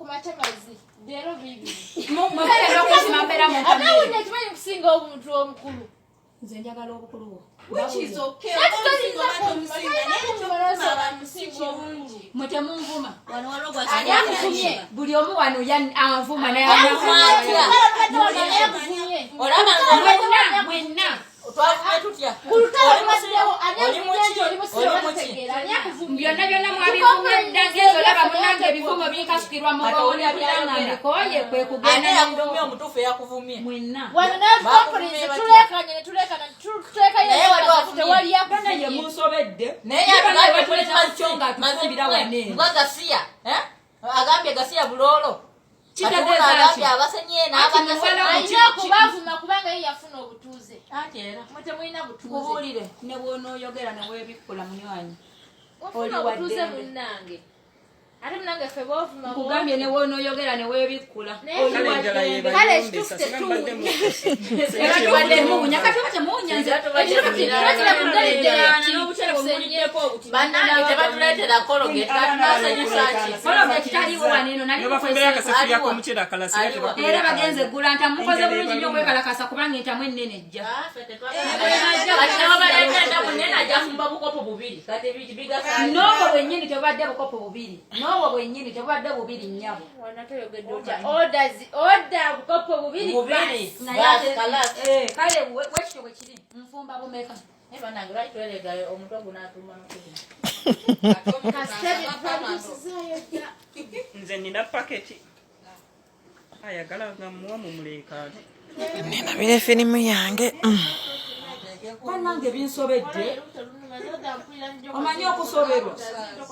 Ku makya mazzi, leero bibi. Mugenda okuzima mbeera mu Ate wulira ekimanyi kusinga omuntu omukulu. Nze njagala obukulu bwo. Which is okay. Ate Oba toyinza omusinga oba kumma, tomusinga, toyinza naye kumma ekyokuvuma n'osaba abantu si musinga obukulu. kirungi. Mwe temunvuma. Wano waliwo Ani akuvumye? Buli omu wano anvuma naye Anvuma atya? Ani akuvumye? Olaba nga mwenna mwenna twavumye tutya? Ku lutalo Oli lubaddewo, ani oli akuvumye muki? nti oli musiru Oli oba muki? totegeera? Ani akuvumye? Byonna byonna mwabivumye dda. Ngenza olaba munange ebivumo binkasukirwa mu Kati bwongo oli mpulira nga abyayogera. mbikooye kwe Ani kugenda yakuvumye? nendo Omutuufu eyakuvumye. Mwenna. Wano n'atukompolize tulekanye ne tulekana tulekayo Naye waliwo avumye. tewali Bana ye akuvumye. munsobedde. Naye Bana yatugambye batuleeta tuli ku kyo nga atufumbira wano eno. Mbwa gasiya, eh? Agambye gasiya buloolo. Kitegeeza Kati ono agambye ki? abasenye Ati n'abatase- muwala Alina okubavuma kubanga ye yafuna obutuuze. Anti era. Mwe temulina butuuze. Nkubuulire, ne bw'onooyogera ne weebikkula, munywanyi, Wafuna oli obutuuze waddembe. munnange. Ate munnange ffe boovuma. Nkugambye, ne bw'onooyogera ne weebikkula, Naye- oli Kale enjala waddembe. Kale yebayombesa, ekituufu singa mbadde mu- Era tubadde muwunya, kati oba temuwunya nze. Bannange, tebatuleetera Colgate, katunaasanyusa ki? Colgate taliiwo wano eno, nali Nebafumbirayo akasefuriya Aliwa. k'omuceere akalala, Aliwa. era bagenze eggula ntamu. Mukoze bulungi nnyo okwekalakasa kubanga entamu ennene ejja. Ah, ffe tetwagala. Kati nababaleeta entamu nnene, ajja fumba bukopo bubiri. Kati bigasa. N'obwo bwennyini tebubadde bukopo bubiri, n'obwo bwennyini tebubadde bubiri, nnyabo. Oda bukopo bubiri. Bubiri. Naye Basi, ate- kalasi. Eh, kale wekityo bwe kiri, nfumba bumeka? Naye bannange, lwaki twereega omutwe gunaatuuma n'okubiri? Nze nina paketi, ayagala nga muwa mumuleekaano. Nenabira efirimu yange. Bannange, binsobedde. Omanyi okusoberwa?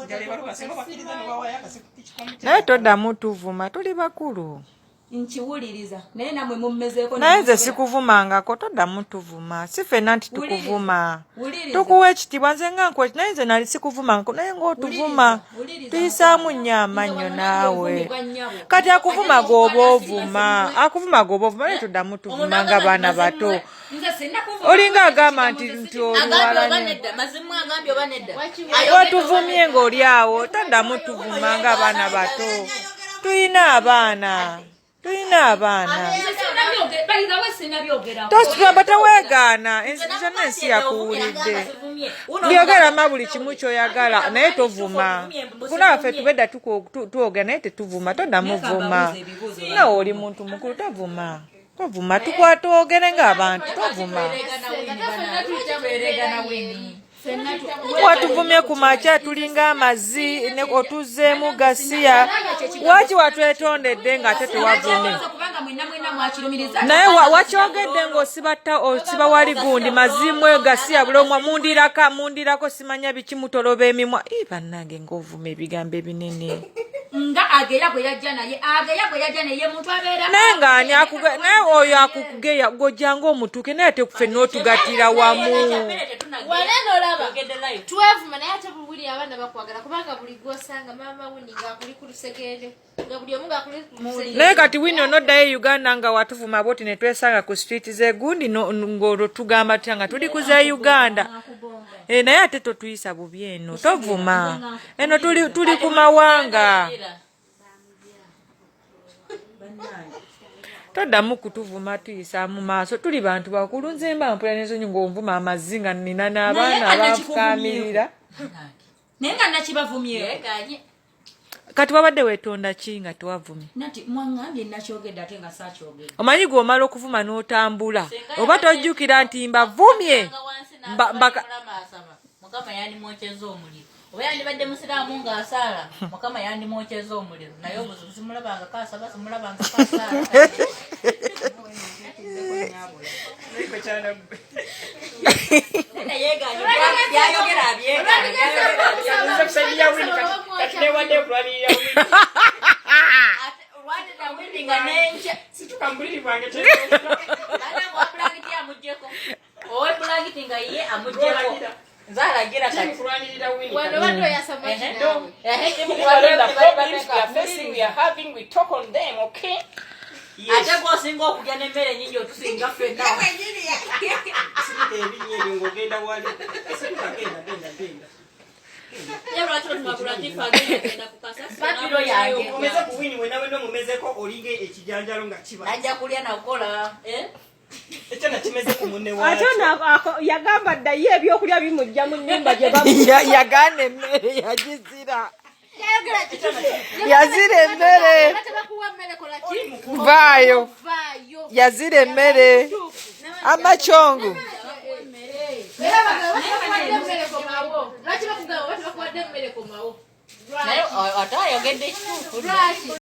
Njala ebaluma, singa bakkiriza ne bawayo akasepiki k'omuceere. Naye toddamu tuvuma, tuli bakulu. Nkiwuliriza, naye namwe mummezeeko. Naye nze sikuvumangako, toddamu tuvuma. Si ffenna nti tukuvuma. Wuliriza. Tukuwa ekitiibwa, nze nga nkuwa, naye nze nali sikuvumangako, naye ng'otuvuma. Wuliriza, Tuyisaamu mukwano. nnyo amannyo. Nze wano Naawe. nange nnyabo. Kati akuvuma g'oba ovuma, akuvuma g'oba ovuma, naye toddamu tuvuma nga baana bato. Nze sinnakuvuma. Olinga agamba nti Agambye oba oliwalanye. nedda? Mazimu agambye oba nedda? Watuvumye ng'oli awo, toddamu tuvuma nga abaana bato. Tuyina abaana, tuyina abaana. Nze by the way, sinnabyogerako. Tositulamba, teweegaana. Zonna ensi yakuwulidde. Byogerama buli kimu kyoyagala, naye tovuma. Kunaffe tubedda twogera, naye tetuvuma. Toddamu vuma. Nawe oli muntu mukulu, tovuma, tovuma. Tukwata twogere ng'abantu, tovuma. Watuvumye ku makya, tulinga amazzi otuzzeemu gasiya. Waki watwetondedde ng'ate tewavumye? Kubanga mwenna mwenna mwakirumiriza. Naye wakyogedde ng'osiba osiba wali gundi mazimwe gasiya bulomwa mundiraka mundirako simanya biki mutoloba emimwa. Ii, bannange, ng'ovuma ebigambo ebinene. Nga ageya gwe yajja naye, ageya gwe yajja naye muntu abeera Naye ng'ani naye oyo akugeya gojjanga omutuuke, naye ate ffe n'otugattira wamu. Wanene olaba twevuma, naye ate buli abaana bakwagala kubanga buli gwosanga maama Wini ngaakuli ku lusegere, nga buli omu ngaakuli ku lusegere. Naye kati Wini, onoddayo e Uganda nga watuvuma bwoti ne twesanga ku street z'egundi ng'olwo tugamba tutya nga tuli ku z'e Uganda? Eh, naye ate totuyisa bubi eno, tovuma eno, tuli ku mawanga. Toddamu kutuvuma, tuyisa mu maaso, tuli bantu bakulu. Nze mba mpula n'ensonyi ng'onvuma amazzi nga nina n'abaana Naye nga abanfukaamirira. Naye nga nakibavumyeko. Kati wabadde weetonda ki nga tewavumye? Nati mwaŋŋambye nakyogedde ate nga saakyogedde. Omanyi gwe omala okuvuma n'otambula, oba tojjukira nti mbavumye. Mukama yandimwokyeza omuliro, oba yandibadde musiraamu ng'asaala, Mukama yandimwokyeza omuliro. Naye obuzibu simulabanga kaasaba, simulabanga kasaala. Naye gwe kyana gwe. Byayogera abyegaana. Nze kusaidia Winnie, kati newadde okulwanirira Winnie. Lwateta nga nenkya. Situka mu buliri bwange. Bannange, owa pulagiti amuggyeko, owe pulagiti nga ye amuggyeko, nze alagira kati. Kulwanirira Winnie. Wano badde oyasama kinaawe. Ehe. These are the problems we are facing, we are having, we talk on them, okay? Yes. Ate gwosinga okulya n'emmere nyingi otusinga ffenna. Sirika ebinnya ebyo ng'ogenda wali. Sirika, genda, genda, genda. Ye lwaki otumagula tifa agenda ku kasasiro Papiro yange. Omeze ku wini wena wena omumezeko olinga ekijanjalo nga kiba. Ajja kulya nakukola. Eh? Ekyana kimeze ku munne Ate waakyo. ono yagamba dda ye ebyokulya bimujja mu nnyumba gye bamu Yagaana emmere yagizira. Yayogera kituufu. Yazira emmere. Tebakuwa mmere kola ki? Vaayo. Vaayo. Yazira emmere. Amacongo. Era bagamba tebakuwadde mmere komawo. Lwaki bakugamba oba tebakuwadde mmere komawo? Naye Lwaki? ate ayogedde ekituufu. Lwaki?